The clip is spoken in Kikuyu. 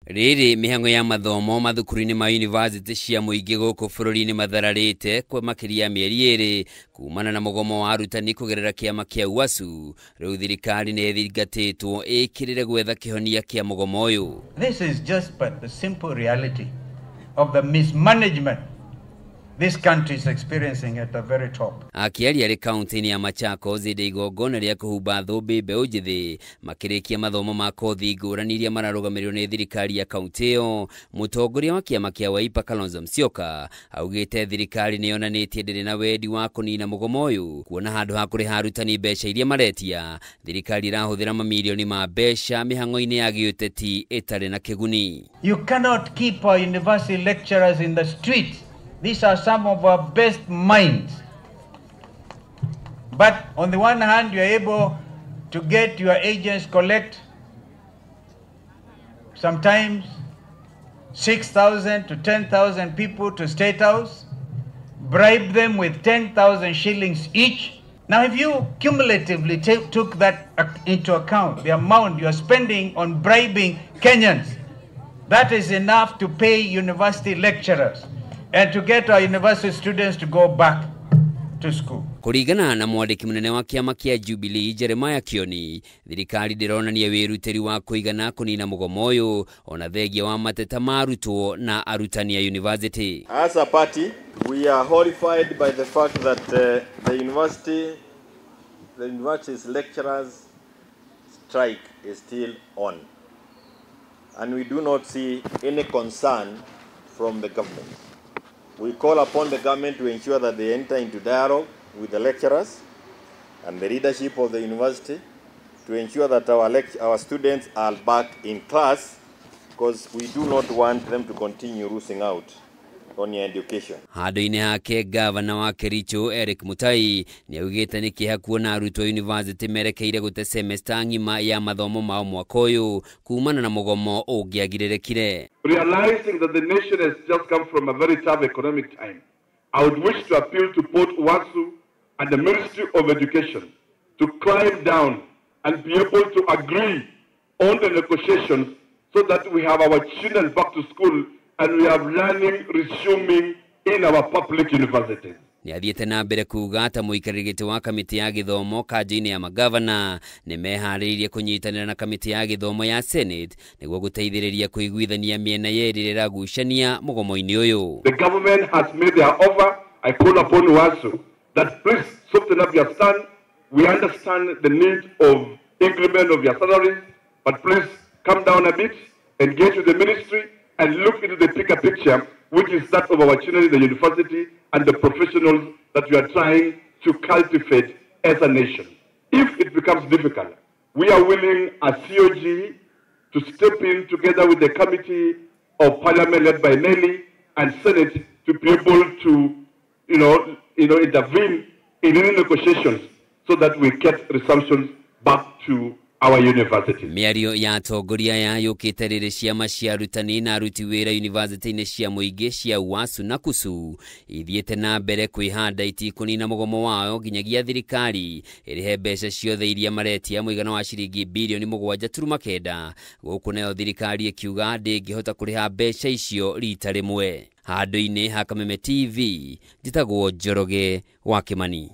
Rĩrĩ mĩhang'o ya mathomo mathukuru-inĩ ma university cia mũingĩ gũkũ bũrũri-inĩ mathararĩte kwa makĩria ya mĩeri 2 kumana na mũgomo wa arutani kũgerera kĩama kĩa UASU. Rĩu thirikari nĩ ĩthingatĩtwo ĩkĩrĩre gwetha kĩhonia kĩa mũgomo ũyũ. This is just but the simple reality of the mismanagement this country is experiencing at the very top. Akĩaria arĩ kaunti-inĩ ya Machakos hĩndĩ igongona rĩa kũhumba thũmbĩ mbeũ njĩthĩ makĩrĩkia mathomo ma kothi ngũrani iria mararũgamĩrĩrwo nĩ thirikari ya kaunti ĩyo, mũtongoria wa kĩama kĩa Wiper Kalonzo Musyoka augĩte thirikari nĩ yonanĩtie ndĩrĩ na wendi wa kũnina mũgomo ũyũ, kuona handũ ha kũrĩha arutani mbeca iria maretia, thirikari ĩrahũthĩra mamirioni ma mbeca mĩhang'o-inĩ ya gĩũteti ĩtarĩ na kĩguni. You cannot keep our university lecturers in the streets. These are some of our best minds. But on the one hand, you are able to get your agents collect sometimes 6,000 to 10,000 people to State House, bribe them with 10,000 shillings each. Now, if you cumulatively took that into account, the amount you are spending on bribing Kenyans, that is enough to pay university lecturers and to get our university students to go back to school. Kũringana na mwandĩki mũnene wa kĩama kĩa Jubilee Jeremiah Kioni, thirikari ndĩronania wĩrutĩri wa kũigana kũnina mũgomo ũyũ ona thengia wa mateta ma arutwo na arutani a university. As a party, we are horrified by the fact that the university's lecturers strike is still on, and we do not see any concern from the government. We call upon the government to ensure that they enter into dialogue with the lecturers and the leadership of the university to ensure that our students are back in class, because we do not want them to continue losing out on your education. Handũ-inĩ hake gavana wa Kericho Eric Mutai nĩaugĩte nĩ kĩeha kuona arutwo university merekeire gũte semester ng'ima ya mathomo mao mwaka ũyũ kumana na mũgomo ũngĩagirĩrĩkire. Realizing that the nation has just come from a very tough economic time, I would wish to appeal to both UASU and the Ministry of Education to climb down and be able to agree on the negotiations so that we have our children back to school and we have learning resuming in our public universities. Nĩathiĩte na mbere kuuga ta mũikarĩri gĩtĩ wa kamĩtĩ ya gĩthomo kanjũ-inĩ ya magavana nĩmeharĩirie kũnyitanĩra na kamĩtĩ ya gĩthomo ya Senate nĩguo gũteithĩrĩria kũiguithania mĩena yerĩ ĩrĩa ĩragucania mũgomo-inĩ ũyũ. The government has made their offer. I call upon UASU that please soften up your stand. We understand the need of increment of your salaries, but please come down a bit, engage with the ministry, and look into the bigger picture, which is that of our children in the university and the professionals that we are trying to cultivate as a nation. If it becomes difficult, we are willing as COG to step in together with the Committee of Parliament led by Nelly and Senate to be able to, intervene in any negotiations so that we get resumptions back to our university. Mĩario ya atongoria aya yũkĩte rĩrĩ ciama cia arutani na aruti wĩra university-inĩ cia mũingĩ cia UASU na KUSU ithiĩte na mbere kwĩhanda itikũnina mũgomo wao nginyagia thirikari ĩrĩhe mbeca ciothe iria maretia mũigana wa ciringi birioni 7.9 gũkũ nayo thirikari ĩkiuga ndĩngĩhota kũrĩha mbeca icio rita rĩmwe. Handũ-inĩ ha Kameme TV njĩtagwo Njoroge wa Kĩmani.